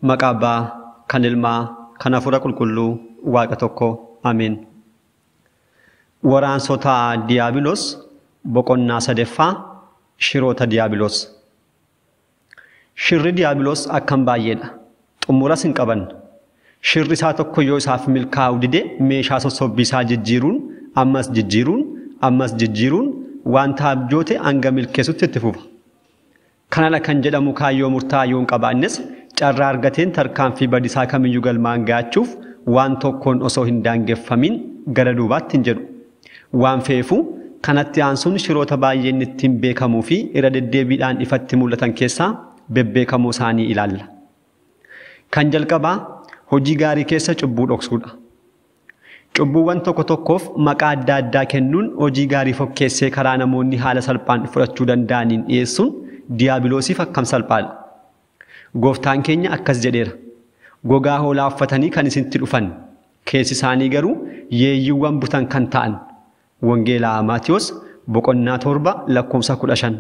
Maqaa Abbaa, kan Ilmaa, kan Hafuura Qulqulluu, Waaqa tokko. Ameen. Waraansota Diyaabiloos boqonnaa sadaffaa Shiroota Diyaabiloos. Shirri Diyaabiloos akkam baay'eedha. Xumuras hin qaban. Shirri isaa tokko yoo isaaf milkaa'uu dide meeshaa sossobbii isaa jijjiiruun, ammas jijjiiruun, ammas jijjiiruun wanta abjoote hanga milkeessutti itti fufa. Kanadha kan jedhamu kaayyoo murtaa'aa yoo hin qabaannes carraa argateen tarkaanfii badisaa kamiyyuu galmaan ga'achuuf waan tokkoon osoo hin daangeffamin gara duubaatti hin jedhu. Waan feefu kanatti aansuun shiroota baay'een ittiin beekamuu fi irra deddeebiidhaan ifatti mul'atan keessaa bebbeekamoo isaanii ilaalla. Kan jalqabaa hojii gaarii keessa cubbuu dhoksuudha. Cubbuuwwan tokko tokkoof maqaa adda addaa kennuun hojii gaarii fokkeessee karaa namoonni haala salphaan fudhachuu danda'aniin dhiyeessuun diyaabiloosiif akkam salphaadha. Gooftaan keenya akkas jedheera. Gogaa hoolaa uffatanii kan isinitti dhufan, keessi isaanii garuu yeeyyiiwwan butan kan ta'an. Wangeelaa Maatiyoos boqonnaa 7 lakkoofsa 15.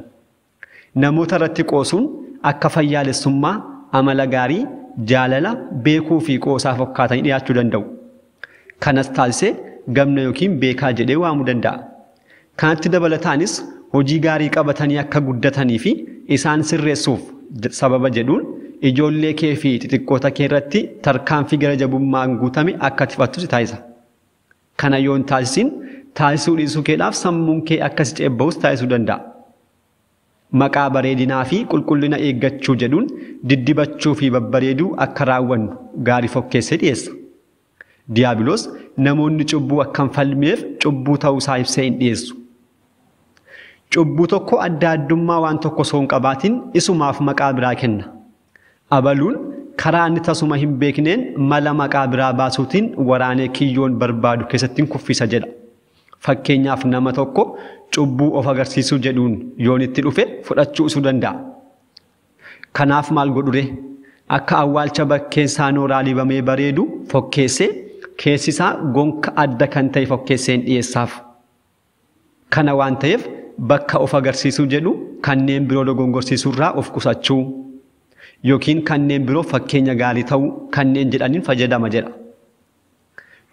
Namoota irratti qoosuun akka fayyaalessummaa, amala gaarii, jaalala, beekuu fi qoosaa fokkaatanii dhiyaachuu danda'u. Kanas taasisee gamna yookiin beekaa jedhee waamuu danda'a. Kanatti dabalataanis hojii gaarii qabatanii akka guddatanii fi isaan sirreessuuf sababa jedhuun ijoollee kee fi xixiqqoota kee irratti tarkaanfii gara jabummaan guutame akka tifattu si taasisa. Kana yoo hin taasisin taasisuu dhiisuu keedhaaf sammuun kee akka si ceebba'us taasisuu danda'a. Maqaa bareedinaa fi qulqullina eeggachuu jedhuun diddibachuu fi babbareeduu akka raawwannu gaarii fokkeessee dhiyeessa. Diyaabiloos namoonni cubbuu akka hin falmineef cubbuu ta'uusaa ibsee hin dhiyeessu. Cubbuu tokko adda addummaa waan tokko osoo hin qabaatin isumaaf maqaa biraa kenna. Abaluun karaa inni tasuma hin beekneen mala maqaa biraa baasuutiin waraanee kiyyoon barbaadu keessatti kuffisa jedha. Fakkeenyaaf nama tokko cubbuu of agarsiisuu jedhuun yoon itti dhufe fudhachuu isuu danda'a. Kanaaf maal godhure? Akka awwaalcha bakkeen isaa nooraa dibamee bareedu fokkeessee keessi isaa gonka adda kan ta'e fokkeessee hin dhiyeessaaf. Kana waan ta'eef bakka of agarsiisuu jedhu kanneen biroo dogongorsiisuurraa of qusachuu yookiin kanneen biroo fakkeenya gaarii ta'uu kanneen jedhaniin fayyadama jedha.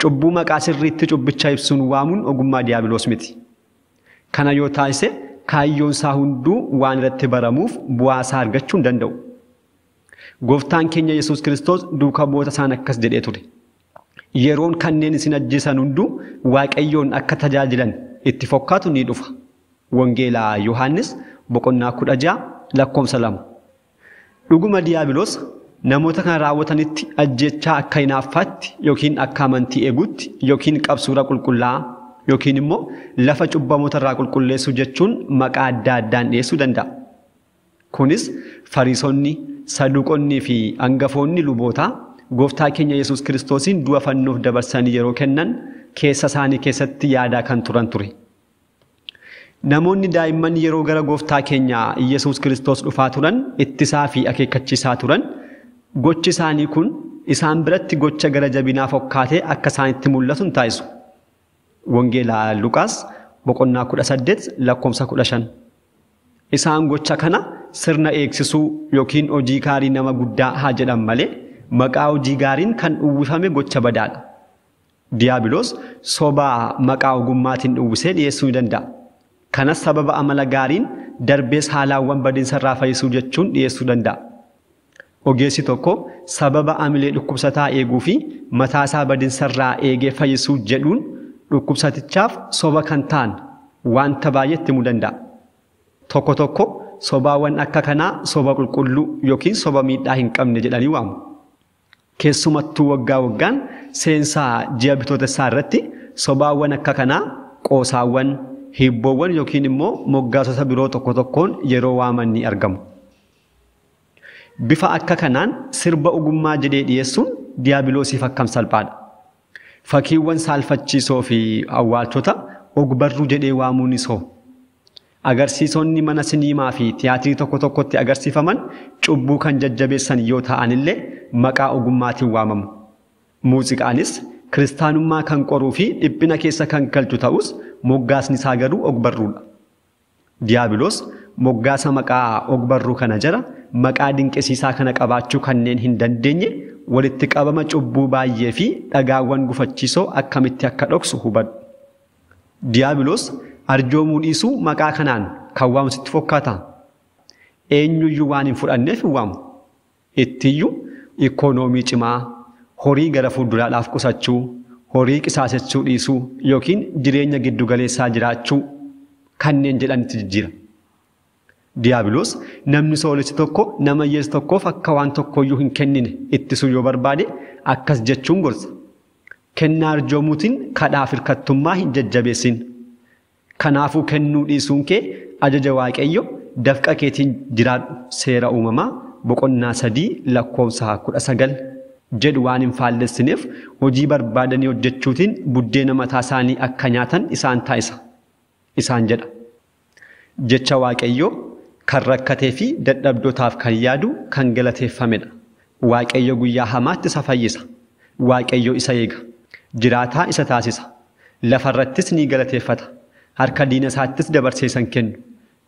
Cubbuu maqaa sirriitti cubbicha ibsuun waamuun ogummaa diyaabiloos miti. Kana yoo taasise kaayyoon isaa hunduu waan irratti baramuuf bu'aa isaa argachuu hin danda'u. Gooftaan keenya Yesuus Kiristoos duuka bu'oota isaan akkas jedhee ture. Yeroon kanneen isin ajjeesan hunduu Waaqayyoon akka tajaajilan itti fokkaatu ni dhufa. Wangeelaa Yohaannis boqonnaa 16 lakkoofsa 2. Dhuguma diyaabiloos namoota kana raawwatanitti ajjechaa akka hinaaffaatti yookiin akka amantii eeguutti yookiin qabsuura qulqullaa yookiin immoo lafa cubbamoota irraa qulqulleessuu jechuun maqaa adda addaan dhiyeessuu danda'a. Kunis Fariisonni, Saduuqonnii fi hangafoonni lubootaa Gooftaa keenya Yesuus Kiristoosiin du'a fannoof dabarsanii yeroo kennan keessa isaanii keessatti yaadaa kan turan ture. Namoonni daa'imman yeroo gara Gooftaa keenya Yesuus Kiristoos dhufaa turan ittisaa fi akeekkachiisaa turan gochi isaanii kun isaan biratti gocha gara jabinaa fokkaatee akka isaanitti mul'atu hin taasisu. Wangeelaa Luqaas boqonnaa 18 lakkoofsa 15. Isaan gocha kana sirna eegsisuu yookiin hojii gaarii nama guddaa haa jedhan malee maqaa hojii gaariin kan uwwifame gocha badaadha. Diyaabiloos sobaa maqaa ogummaatiin uwwisee dhiyeessuu ni danda'a. Kanas sababa amala gaariin darbees haalaawwan badiinsarraa fayyisuu jechuun dhiyeessuu danda'a. Ogeessi tokko sababa amilee dhukkubsataa eeguu fi mataa isaa badiinsarraa eegee fayyisuu jedhuun dhukkubsatichaaf soba kan ta'an wanta baay'eetti himuu danda'a. Tokko tokko sobaawwan akka kanaa soba qulqulluu yookiin soba miidhaa hin qabne jedhanii waamu. Keessumattuu waggaa waggaan seensaa ji'a bitootessaa irratti sobaawwan akka kanaa qoosaawwan, hiibboowwan yookiin immoo moggaasota biroo tokko tokkoon yeroo waaman ni argamu. Bifa akka kanaan sirba ogummaa jedhee dhiyeessuun diyaabiloosiif akkam salphaadha. Fakkiiwwan saalfachiisoo fi awwaalchota ogbarruu jedhee waamuunis hoo. Agarsiisonni mana siniimaa fi tiyaatirii tokko tokkotti agarsiifaman cubbuu kan jajjabeessan yoo ta'anillee maqaa ogummaatiin waamamu. Muuziqaanis kiristaanummaa kan qoruu fi dhiphina keessa kan galchu ta'us moggaasni isaa garuu ogbarruudha. Diyaabiloos moggaasa maqaa ogbarruu kana jala maqaa dinqisiisaa kana qabaachuu kanneen hin dandeenye walitti qabama cubbuu baay'ee fi dhagaawwan gufachiisoo akkamitti akka dhoksu hubadhu. Diyaabiloos arjoomuu dhiisuu maqaa kanaan kan waamu sitti fakkaata. Eenyuyyuu waan hin fudhanneef hin waamu. Ittiyyuu ikoonoomii cimaa, horii gara fuulduraadhaaf qusachuu, horii qisaasessuu dhiisuu yookiin jireenya giddugaleessaa jiraachuu kanneen jedhanitti jijjiira. Diyaabiloos namni sooressi tokko nama hiyyeessa tokkoof akka waan tokkoyyuu hin kennine ittisuu yoo barbaade akkas jechuun gorsa. Kennaa arjoomuutiin kadhaaf hirkattummaa hin jajjabeessin. Kanaafuu kennuu dhiisuun kee ajaja Waaqayyo dafqa keetiin jiraadhu seera uumamaa boqonnaa 3 lakkoofsa 19 jedhu waan hin faallessineef hojii barbaadanii hojjechuutiin buddeena mataa isaanii akka nyaatan isaan taasisa. Isaan jedha. Jecha Waaqayyoo kan rakkatee fi dadhabdootaaf kan yaadu kan galateeffamedha. Waaqayyo guyyaa hamaatti isa fayyisa. Waaqayyo isa eega. Jiraataa isa taasisa. Lafarrattis ni galateeffata. Harka diina isaattis dabarsee isa hin kennu.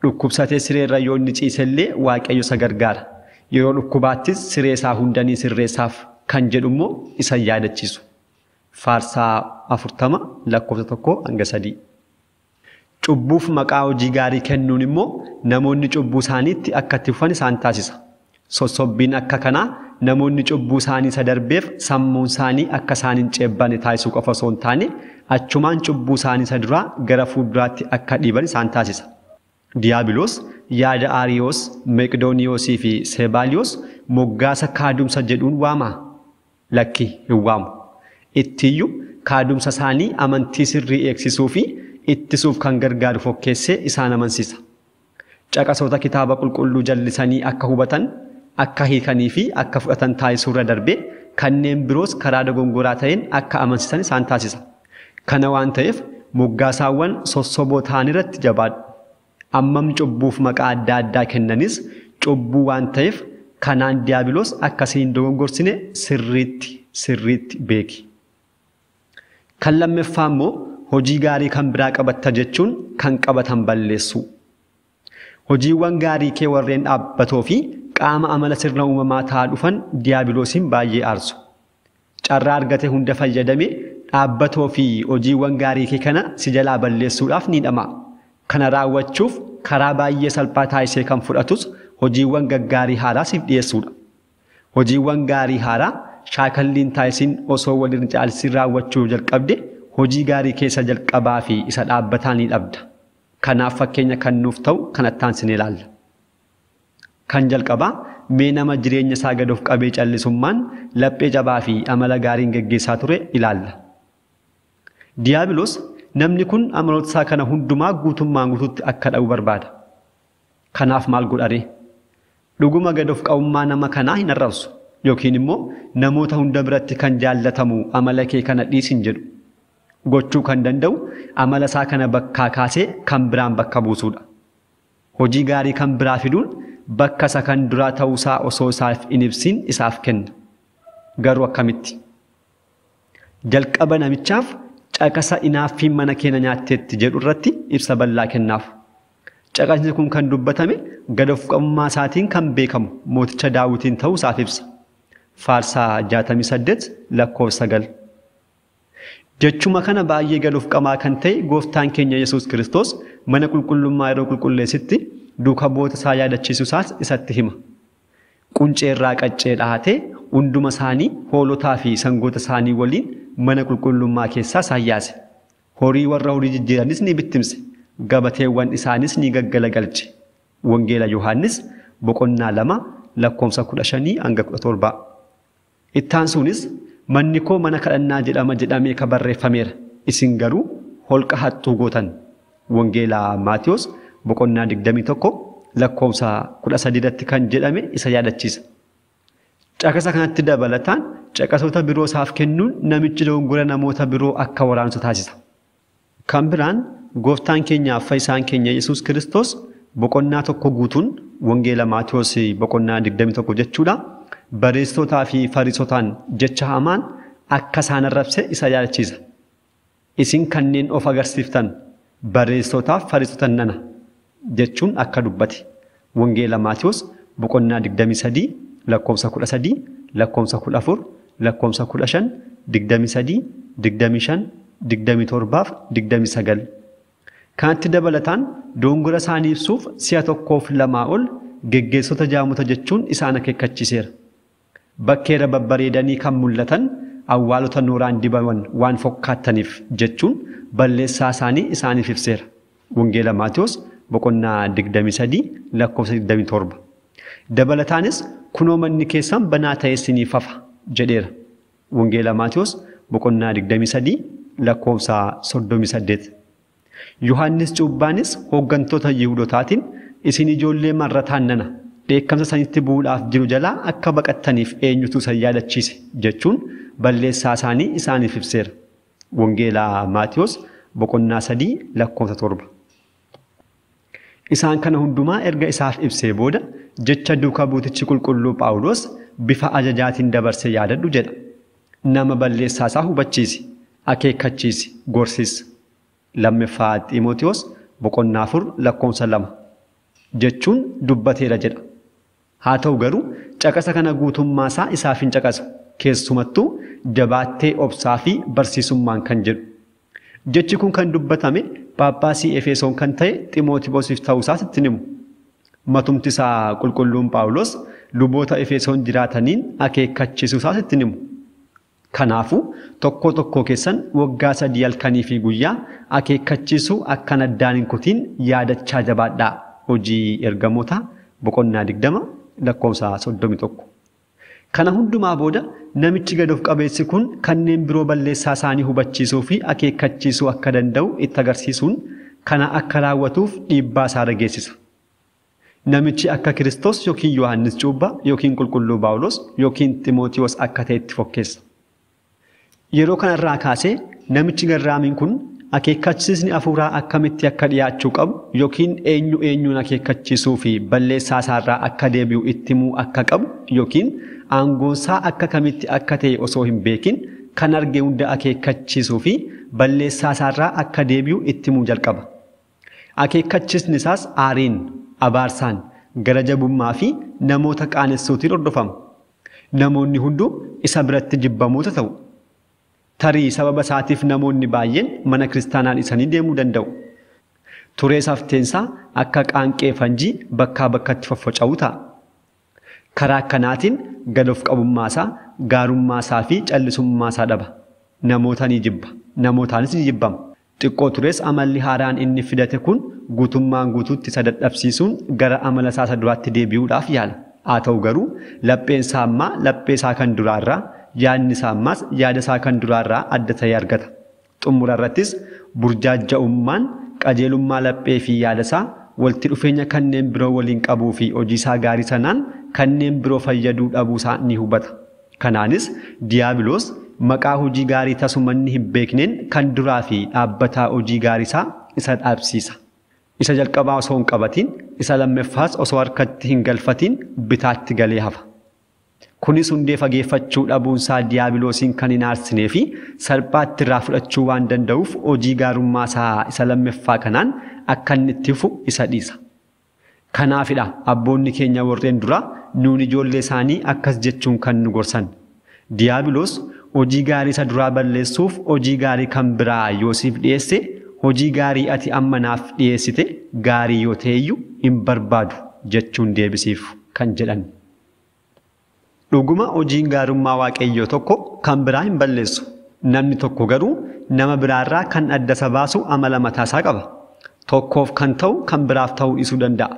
Dhukkubsatee sireerra yoo inni ciisellee Waaqayyo isa gargaara. Yeroo dhukkubaattis siree isaa hunda ni sirreessaaf kan jedhu immoo isa yaadachiisu. Faarsaa 40 lakkoofsa 1-3. Cubbuuf maqaa hojii gaarii kennuun immoo namoonni cubbuu isaaniitti akka itti fufan isaan taasisa. Sossobbiin akka kanaa namoonni cubbuu isaanii isa darbeef sammuun isaanii akka isaan hin ceebbanne taasisuu qofa osoo hin taane achumaan cubbuu isaanii isa duraa gara fuulduraatti akka dhiiban isaan taasisa. Diyaabiloos yaada Aariyoos, Meqdooniyoosii fi Sebaaliyoos moggaasa kaadumsa jedhuun waamaa? Lakki hin waamu. Ittiyyuu kaadumsa isaanii amantii sirrii eegsisuu fi ittisuuf kan gargaaru fokkeessee isaan amansiisa. Caqasoota kitaaba qulqulluu jallisanii akka hubatan, akka hiikanii fi akka fudhatan taasisuurra darbee kanneen biroos karaa dogongoraa ta'een akka amansiisan isaan taasisa. Kana waan ta'eef moggaasaawwan sossoboo ta'an irratti jabaadhu. Ammam cubbuuf maqaa adda addaa kennanis cubbuu waan ta'eef kanaan diyaabiloos akkasii hin dogongorsine sirriitti beeki. Kan lammaffaa immoo hojii gaarii kan biraa qabatta jechuun kan qabatan balleessu. Hojiiwwan gaarii kee warreen dhaabbatoo fi qaama amala sirna uumamaa ta'aa dhufan diyaabiloosiin baay'ee aarsu. Carraa argate hunda fayyadame dhaabbatoo fi hojiiwwan gaarii kee kana si jalaa balleessuudhaaf ni dhama'a. Kana raawwachuuf karaa baay'ee salphaa taasisee kan fudhatus hojiiwwan gaggaarii haaraa siif dhiyeessuudha. Hojiiwwan gaarii haaraa shaakalliin taasisiin osoo waliin caalsiin raawwachuu jalqabde hojii gaarii keessa jalqabaa fi isa dhaabbataa ni dhabda. Kanaaf fakkeenya kan nuuf ta'u kanatti aansinee ilaalla. Kan jalqabaa mee nama jireenya isaa gad of qabee callisummaan laphee jabaa fi amala gaariin geggeessaa ture ilaalla. Diyaabiloos namni kun amaloota isaa kana hundumaa guutummaan guutuutti akka dhabu barbaada. Kanaaf maal godharee? Dhuguma gad of qabummaa nama kanaa hin arrabsu yookiin immoo namoota hunda biratti kan jaallatamu amala kee kana dhiisin jedhu. Gochuu kan danda'u amala isaa kana bakkaa kaasee kan biraan bakka buusuudha. Hojii gaarii kan biraa fiduun bakka isa kan duraa ta'uusaa osoo isaaf hin ibsin isaaf kenna. Garuu akkamitti? Jalqaba namichaaf caqasa inaaffiin mana keenya nyaatteetti jedhu irratti ibsa bal'aa kennaaf. Caqasni kun kan dubbatame gad of qabummaa isaatiin kan beekamu mooticha Daawitiin ta'uu isaaf ibsa. Faarsaa 68 lakkoofsa 9. Jechuma kana baay'ee gad of qabaa kan ta'e gooftaan keenya Yesuus Kiristoos mana qulqullummaa yeroo qulqulleessitti duuka bu'oota isaa yaadachiisuu isaas isatti hima. Quncee irraa qaccee dhahatee hunduma isaanii hoolotaa fi sangoota isaanii waliin mana qulqullummaa keessaa isaan yaase. Horii warra horii jijjiiranis ni bittimse. Gabateewwan isaanis ni gaggalagalche. Wangeela Yohaannis boqonnaa 2 lakkoofsa 15 hanga 17. Ittaan sunis manni koo mana kadhannaa jedhama jedhamee ka barreeffameera. Isin garuu holqa hattuu gootan. Wangeela Maatiyos boqonnaa 21 lakkoofsa 13 kan jedhame isa yaadachiisa. Caqasa kanatti dabalataan caqasoota biroo isaaf kennuun namichi dogongora namoota biroo akka waraansu taasisa. Kan biraan gooftaan keenya fayyisaan keenya Yesuus Kiristoos boqonnaa 1 guutuun Wangeela Maatiyos boqonnaa 21 jechuudha. Barreessitootaa fi Fariisotaan jecha hamaan akka isaan arrabse isa yaadachiisa. Isin kanneen of agarsiiftan barreessitootaaf Fariisota nana jechuun akka dubbate. Wangeela Maatiyos boqonnaa 23 lakkoofsa 13, lakkoofsa 14, lakkoofsa 15, 23, 25, 27 fi 29. Kanatti dabalataan dogongora isaanii ibsuuf si'a tokkoof lamaa ol geggeessota jaamota jechuun isaan akeekkachiiseera. Bakkeera babbareedanii kan mul'atan awwaalota nooraan dibaman waan fokkaattaniif jechuun balleessaa isaanii isaaniif ibseera. Wangeela Maatiyos boqonnaa 23 lakkoofsa 27. Dabalataanis kunoo manni keessan banaa ta'ee isiniif hafa jedheera. Wangeela Maatiyos boqonnaa 23 lakkoofsa 38. Yohaannis Cuubbaanis hooggantoota Yihudootaatiin isin ijoollee marrataan nana dheekkamsa sanitti bu'uudhaaf jiru jalaa akka baqattaniif eenyutu isin yaadachiise jechuun balleessaa isaanii isaaniif ibseera. Wangeela Maatiyos boqonnaa 3 lakkoofsa 7. Isaan kana hundumaa erga isaaf ibsee booda jecha duukaa buutichi qulqulluu Phaawulos bifa ajajaatiin dabarsee yaadadhu jedha. Nama balleessaa isaa hubachiisi, akeekkachiisi, gorsis. Lammaffaa Xiimotewos boqonnaa 4 lakkoofsa 2 jechuun dubbateera jedha. Haa ta'u garuu caqasa kana guutummaa isaa isaaf hin caqasu. Keessumattuu jabaattee obsaa fi barsiisummaan kan jedhu. Jechi kun kan dubbatame Paappaasii Efesoon kan ta'e Xiimotewosiif ta'uusaas itti himu. Matumti isaa qulqulluun Phaawulos luboota Efesoon jiraataniin akeekkachiisuusaas itti himu. Kanaafuu tokko tokko keessan waggaa 3 halkanii fi guyyaa akeekkachiisuu akkan addaan hin kutiin yaadachaa jabaadhaa. Hojii ergamoota boqonnaa 20 lakkoofsa 31. Kana hundumaa booda namichi gad of qabeessi kun kanneen biroo balleessaa isaanii hubachiisuu fi akeekkachiisuu akka danda'u itti agarsiisuun kana akka raawwatuuf dhiibbaa isaa geessisa. Namichi akka Kiristoos yookiin Yohaannis Cuuphaa yookiin qulqulluu Phaawulos yookiin Xiimotewos akka ta'e itti fokkeessa. Yeroo kanarraa kaasee namichi garraamiin kun akeekkachiisni hafuuraa akkamitti akka dhiyaachuu qabu yookiin eenyu eenyuun akeekkachiisuu fi balleessaa isaarraa akka deebi'u itti himuu akka qabu yookiin aangoonsaa akka kamitti akka ta'e osoo hin beekin kan arge hunda akeekkachiisuu fi balleessaa isaarraa akka deebi'u itti himuu jalqaba. Akeekkachiisni isaas aariin, abaarsaan, gara jabummaa fi namoota qaanessuutiin hordofama. Namoonni hunduu isa biratti jibbamoota ta'u. Tarii sababa isaatiif namoonni baay'een mana kiristaanaa dhiisanii deemuu danda'u. Turee safteensaa akka qaanqee fanjii bakkaa bakkatti faffaca'u ta'a. Karaa akkanaatiin gad of qabummaasaa, gaarummaasaa fi callisummaasaa dhaba. Namoota ni jibba. Namootaanis ni jibbama. Xiqqoo tures amalli haaraan inni fidate kun guutummaan guutuutti isa dadhabsiisuun gara amala isaa isa duraatti deebi'uudhaaf yaala. Haa ta'u garuu lapheen isaa ammaa laphee isaa kan duraarraa, yaadni isaa ammaas yaada isaa kan duraarraa adda ta'ee argata. Xumura irrattis burjaaja'ummaan qajeelummaa laphee fi yaada isaa walitti dhufeenya kanneen biroo waliin qabuu fi hojii isaa gaarii sanaan kanneen biroo fayyaduu dhabuu isaa ni hubata. Kanaanis Diyaabiloos maqaa hojii gaarii tasuma inni hin beekneen kan duraa fi dhaabbataa hojii gaarii isaa isa dhaabsiisa. Isa jalqabaa osoo hin qabatiin, isa lammaffaas osoo harkatti hin galfatiin bitaatti galee hafa. Kunis hundee fageeffachuu dhabuunsaa Diyaabiloosiin kan hin aarsinee fi salphaatti irraa fudhachuu waan danda'uuf hojii gaarummaa isaa isa lammaffaa kanaan akka inni itti fufu isa dhiisa. Kanaafidha abboonni keenya warreen duraa nuun ijoollee isaanii akkas jechuun kan nu gorsan. Diyaabiloos hojii gaarii isa duraa balleessuuf hojii gaarii kan biraa yoo siif dhiyeesse, hojii gaarii ati amma naaf dhiyeessite gaarii yoo ta'eyyuu hin barbaadu jechuun deebisiif kan jedhan. Dhuguma hojiin gaarummaa Waaqayyoo tokko kan biraa hin balleessu. Namni tokko garuu nama biraarraa kan adda isa baasu amala mataasaa qaba. Tokkoof kan ta'u kan biraaf ta'uu dhiisuu danda'a.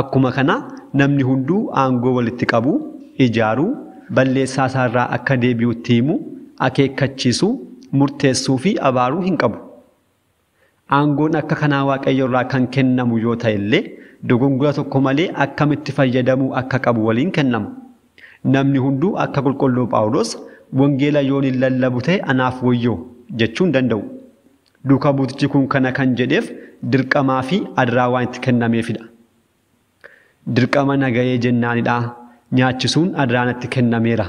Akkuma kana namni hunduu aangoo walitti qabuu, ijaaruu, balleessaa isaarraa akka deebi'utti himuu, akeekkachiisuu, murteessuu fi abaaruu hin qabu. Aangoon akka kanaa Waaqayyo irraa kan kennamu yoo ta'e illee dogongora tokko malee akkamitti fayyadamuu akka qabu waliin kennama. Namni hunduu akka qulqulluu Phaawulos wangeela yoon hin lallabu ta'e anaaf wayyoo jechuu hin danda'u. Duukaa buutichi kun kana kan jedheef dirqamaa fi adiraa waan itti kennameefidha. Dirqama nagayee jennaanidha. Nyaachisuun adiraa natti kennameera.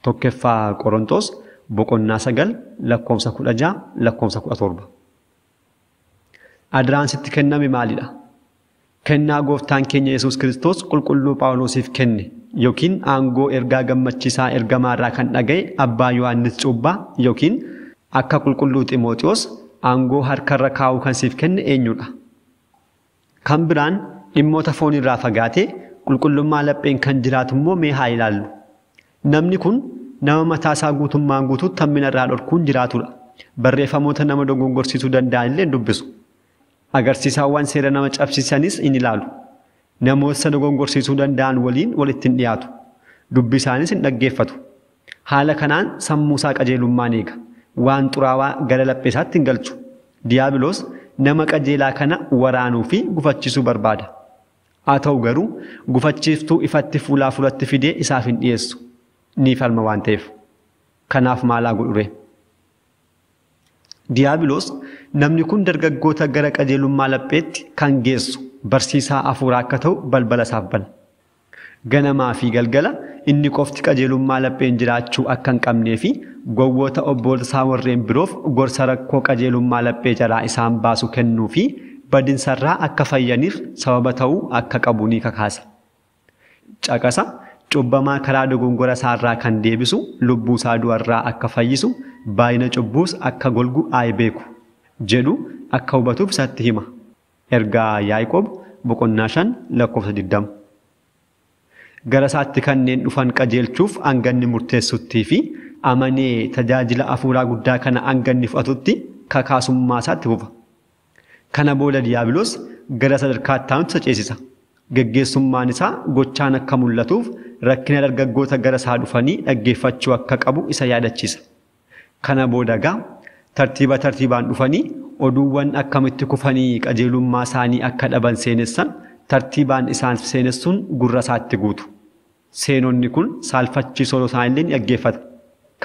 1 Qorontos boqonnaa 9 lakkoofsa 16 lakkoofsa 17. Adiraan sitti kenname maalidha? Kennaa gooftaan keenya Yesuus Kiristoos qulqulluu Phaawulosiif kenne yookiin aangoo ergaa gammachiisaa ergamaarraa kan dhaga'e abbaa Yohaannis Cuuphaa yookiin akka qulqulluu Ximooxiyoos aangoo harkarra kaa'uu kan siif kenne eenyudha? Kan biraan dhimmoota foonirraa fagaatee qulqullummaa lapheen kan jiraatu immoo mee haa ilaallu. Namni kun nama mataa isaa guutummaan guutuutti hammina irraa dhorkuun jiraatudha. Barreeffamoota nama dogongorsiisuu danda'an illee hin dubbisu. Agarsiisaawwan seera nama cabsiisanis hin ilaalu. Namoota dogongorsiisuu danda'an waliin walitti hin dhiyaatu. Dubbi isaanis hin dhaggeeffatu. Haala kanaan sammuu isaa qajeelummaan eega. Waan xuraawaa gara laphee isaatti hin galchu. Diyaabiloos nama qajeelaa kana waraanuu fi gufachiisuu barbaada. Haa ta'u garuu gufachiiftuu ifatti fuulaa fuulatti fidee isaaf hin dhiyeessu. Ni falma waan ta'eef. Kanaaf maalaa godhure? Diyaabiloos namni kun dargaggoota gara qajeelummaa lapheetti kan geessu barsiisaa hafuuraa akka ta'u balbala isaaf bana. Ganamaa fi galgala inni qofti qajeelummaa lapheen jiraachuu akka hin qabnee fi gowwoota obboloota isaa warreen biroof gorsa rakkoo qajeelummaa laphee jalaa isaan baasu kennuu fi badinsarraa akka fayyaniif sababa ta'uu akka qabu ni kakaasa. Caqasa cubbamaa karaa dogongora isaarraa kan deebisu lubbuu isaa du'arraa akka fayyisu baay'ina cubbuus akka golgu ay beeku jedhu akka hubatuuf isatti hima. Ergaa Yaaqoob boqonnaa 5 lakkoofsa 20. Gara isaatti kanneen dhufan qajeelchuuf hanganni murteessuttii fi amanee tajaajila hafuuraa guddaa kana hanganni fudhatutti kakaasummaa isaatti fufa. Kana booda Diyaabiloos gara sadarkaa itti aanutti isa ceesisa. Geggeessummaan isaa gochaan akka mul'atuuf rakkina dargaggoota gara isaa dhufanii dhaggeeffachuu akka qabu isa yaadachiisa. Kana booda gaa tartiiba tartiibaan dhufanii oduuwwan akkamitti kufanii qajeelummaa isaanii akka dhaban seenessan tartiibaan isaan seenessuun gurra isaatti guutu. Seenonni kun saalfachiisoo isaaniillee ni dhaggeeffata.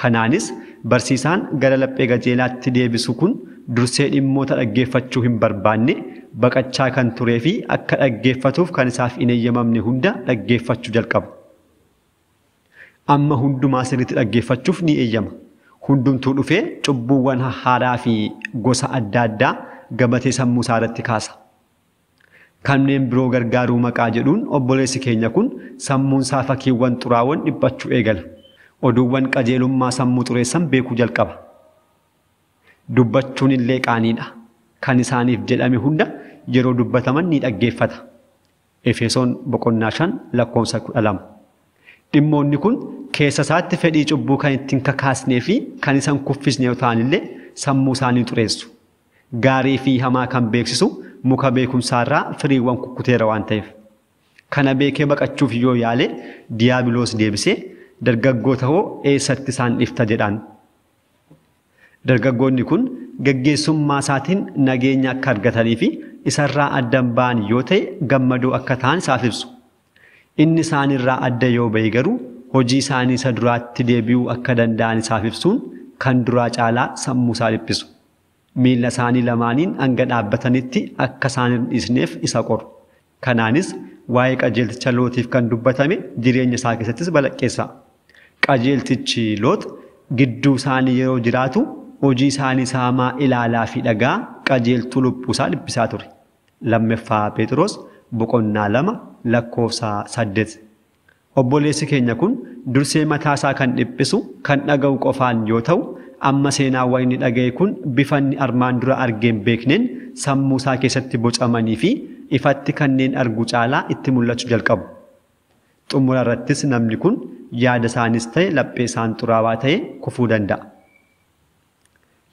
Kanaanis barsiisaan gara laphee qajeelaatti deebisu kun dursee dhimmoota dhaggeeffachuu hin barbaanne baqachaa kan turee fi akka dhaggeeffatuuf kan isaaf hin eeyyamamne hunda dhaggeeffachuu jalqaba. Amma hundumaa sirriitti dhaggeeffachuuf ni eeyyama. Hundumtuu dhufee cubbuuwwan haaraa fi gosa adda addaa gabatee sammuu isaa irratti kaasa. Kanneen biroo gargaaruu maqaa jedhuun obboleessi keenya kun sammuun isaa fakkiiwwan xuraawwan dhiphachuu eegala. Oduuwwan qajeelummaa sammuu xureessan beekuu jalqaba. Dubbachuun illee qaaniidha. Kan isaaniif jedhame hunda yeroo dubbataman ni dhaggeeffata. Efesoon boqonnaa 5 lakkoofsa 12. Dhimmoonni kun keessa isaatti fedhii cubbuu kan ittiin kakaasnee fi kan isaan kuffisne yoo ta'an illee sammuu isaanii xureessu. Gaarii fi hamaa kan beeksisu muka beekumsaarraa firiiwwan kukkuteera waan ta'eef. Kana beekee baqachuuf yoo yaale Diyaabiloos deebisee dargaggoota hoo eessatti isaan dhifta jedhaan. Dargaggoonni kun geggeessummaa isaatiin nageenya akka argatanii fi isarraa addan ba'an yoo ta'e gammadoo akka ta'an isaaf ibsu. Inni isaanirraa adda yoo ba'e garuu hojii isaanii isa duraatti deebi'uu akka danda'an isaaf ibsuun kan duraa caalaa sammuu isaa dhiphisu. Miilla isaanii lamaaniin hanga dhaabbatanitti akka isaan hin dhiisneef isa qoru. Kanaanis waa'ee qajeelticha Lootiif kan dubbatame jireenya isaa keessattis balaqqeessa. Qajeeltichi Loot gidduu isaanii yeroo jiraatu hojii isaanii saamaa ilaalaa fi dhagaa qajeeltuu lubbuu isaa dhiphisaa ture. 2ffaa Phexros boqonnaa 2 lakkoofsa 8. Obboleessi keenya kun dursee mataa isaa kan dhiphisu kan dhaga'u qofaan yoo ta'u amma seenaawwan inni dhaga'e kun bifa inni armaan dura argee hin beekneen sammuu isaa keessatti bocamanii fi ifatti kanneen argu caalaa itti mul'achuu jalqabu. Xumura irrattis namni kun yaada isaanis ta'e laphee isaan xuraawaa ta'e kufuu danda'a.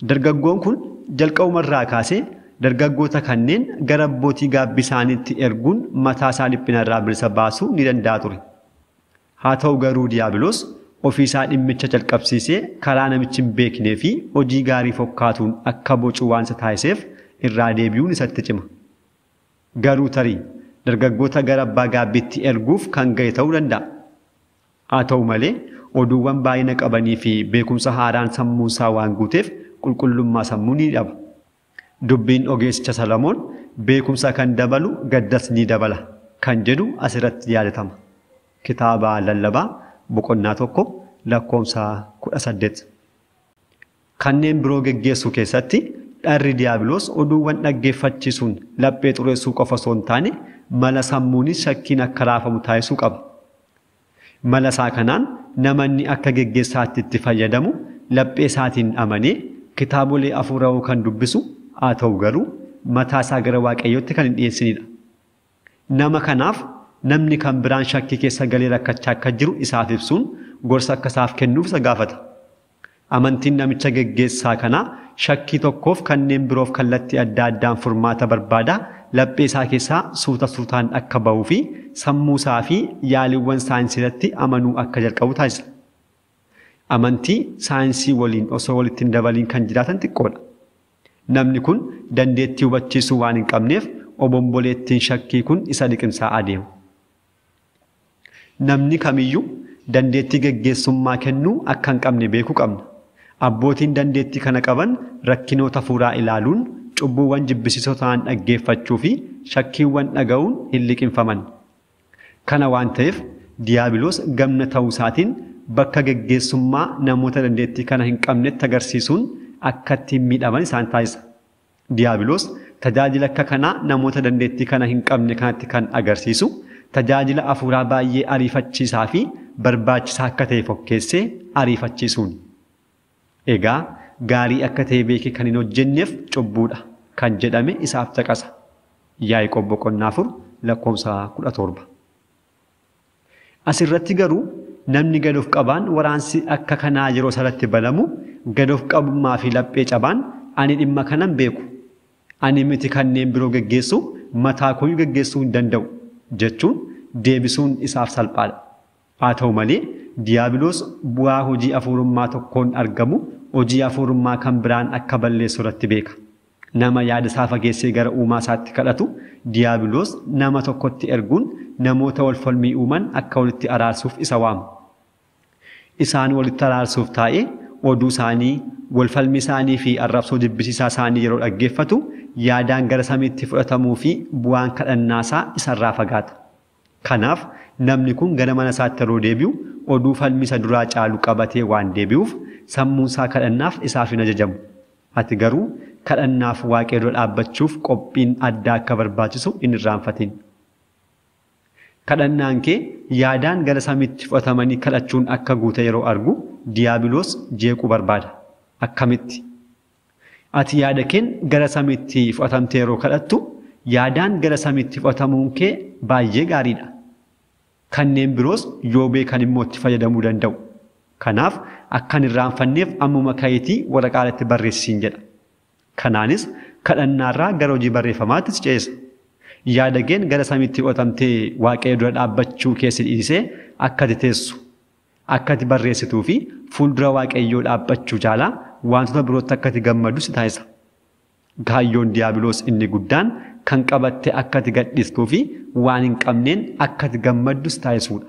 Dargaggoon kun jalqabumarraa kaasee dargaggoota kanneen gara abbootii gaabbii isaaniitti erguun mataa isaa dhiphinarraa bilisa baasuu ni danda'a ture. Haa ta'u garuu Diyaabiloos ofii isaa dhimmicha jalqabsiisee karaa namichi hin beeknee fi hojii gaarii fokkaatuun akka bocu waan isa taasiseef irraa deebi'uun isatti cima. Garuu tarii dargaggoota gara abbaa gaabbiitti erguuf kan ga'e ta'uu danda'a. Haa ta'u malee oduuwwan baay'ina qabanii fi beekumsa haaraan sammuu isaa waan guuteef qulqullummaa sammuu ni dhaba. Dubbiin ogeessicha Salamoon beekumsa kan dabalu gaddas ni dabala kan jedhu asirratti yaadatama. Kitaaba Lallabaa boqonnaa 1 lakkoofsa 18. Kanneen biroo geggeessuu keessatti dharri Diyaabiloos oduuwwan dhaggeeffachiisuun laphee xureessuu qofa osoo hin taane mala sammuunis shakkiin akka raafamu taasisuu qaba. Mala isaa kanaan namanni akka geggeessaatti itti fayyadamu laphee isaatiin amanee kitaabolee hafuurawoo kan dubbisu haa ta'u garuu mataa isaa gara Waaqayyootti kan hin dhiyeessinidha. Nama kanaaf namni kan biraan shakkii keessa galee rakkachaa akka jiru isaaf ibsuun gorsa akka isaaf kennuuf isa gaafata. Amantiin namicha geggeessaa kanaa shakkii tokkoof kanneen biroof kallattii adda addaan furmaata barbaada laphee isaa keessaa suuta suutaan akka bahuu fi sammuu isaa fi yaaliiwwan saayinsii irratti amanuu akka jalqabu taasisa. Amantii saayinsii waliin osoo walitti hin dabaliin kan jiraatan xiqqoodha. Namni kun dandeettii hubachiisuu waan hin qabneef obomboleettiin shakkii kun isa liqimsaa adeema. Namni kamiyyuu dandeettii geggeessummaa kennuu akka hin qabne beekuu qabna. Abbootiin dandeettii kana qaban rakkinoota hafuuraa ilaaluun cubbuuwwan jibbisiisoo ta'an dhaggeeffachuu fi shakkiiwwan dhaga'uun hin liqimfaman. Kana waan ta'eef Diyaabiloos gamna ta'uu isaatiin bakka geggeessummaa namoota dandeettii kana hin qabnetti agarsiisuun akka ittiin miidhaman isaan taasisa. Diyaabiloos tajaajila akka kanaa namoota dandeettii kana hin qabne kanatti kan agarsiisu tajaajila hafuuraa baay'ee ariifachiisaa fi barbaachisaa akka ta'e fokkeessee ariifachiisuun. Egaa gaarii akka ta'e beekee kan hin hojjenneef cubbuudha kan jedhame isaaf caqasa. Yaaqoob boqonnaa 4 lakkoofsa 17. Asirratti garuu namni gad of qabaan waraansi akka kanaa yeroo sanatti banamu gad of qabummaa fi laphee cabaan ani dhimma kanan beeku. Ani miti kanneen biroo geggeessu mataa kooyyuu geggeessuu hin danda'u jechuun deebisuun isaaf salphaadha. Haa ta'u malee Diyaabiloos bu'aa hojii hafuurummaa tokkoon argamu hojii hafuurummaa kan biraan akka balleessu irratti beeka. Nama yaada isaa fageessee gara uumaa isaatti kadhatu Diyaabiloos nama tokkotti erguun namoota wal falmii uuman akka walitti araarsuuf isa waama. Isaan walitti araarsuuf taa'ee oduu isaanii, wal falmii isaanii fi arrabsoo jibbisiisaa isaanii yeroo dhaggeeffatu yaadaan gara samiitti fudhatamuu fi bu'aan kadhannaa isaa isarraa fagaata. Kanaaf namni kun gara mana isaatti yeroo deebi'u oduu falmii isa duraa caalu qabatee waan deebi'uuf sammuun isaa kadhannaaf isaaf hin ajajamu. Ati garuu kadhannaaf Waaqayyo dura dhaabbachuuf qophiin addaa akka barbaachisu hin irraanfatin. Kadhannaan kee yaadaan gara samiitti fudhatamanii kadhachuun akka guute yeroo argu Diyaabiloos jeequu barbaada. Akkamitti? Ati yaada keen gara samiitti fudhatamtee yeroo kadhattu yaadaan gara samiitti fudhatamuun kee baay'ee gaariidha. Kanneen biroos yoo beekan immoo itti fayyadamuu danda'u. Kanaaf akka hin irraanfanneef ammuma ka'iitii waraqaa irratti barreessi jedha. Kanaanis kadhannaarraa gara hojii barreeffamaatti si ceesa. Yaada keen gara samiitti fudhatamtee Waaqayyo dura dhaabbachuu keessi dhiisee akka ati teessu, akka ati barreessituu fi fuuldura Waaqayyoo dhaabbachuu caalaa wantoota birootti akka ati gammadu si taasisa. Kaayyoon Diyaabiloos inni guddaan kan qabatte akka ati gadhiistuu fi waan hin qabneen akka ati gammaddu si taasisuudha.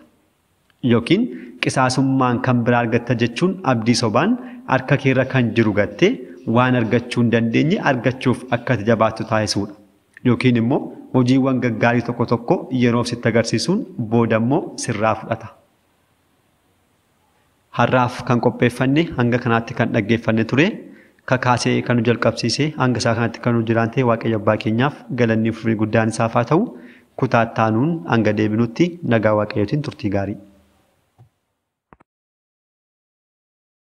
Yookiin qisaasummaan kan biraa argatta jechuun abdii sobaan harka keerra kan jiru gattee waan argachuu hin dandeenye argachuuf akka ati jabaattu taasisuudha. Yookiin immoo hojiiwwan gaggaarii tokko tokko yeroof sitti agarsiisuun booda immoo sirraa fudhata. Har'aaf kan qopheeffanne hanga kanaatti kan dhaggeeffanne ture. Kakaasee kan nu jalqabsiise hanga isaa kanatti kan nu jiraante Waaqayyo Abbaa keenyaaf galanni fi guddaan isaaf haa ta'u. Kutaa itti aanuun hanga deebinutti nagaa Waaqayyootiin turtii gaarii.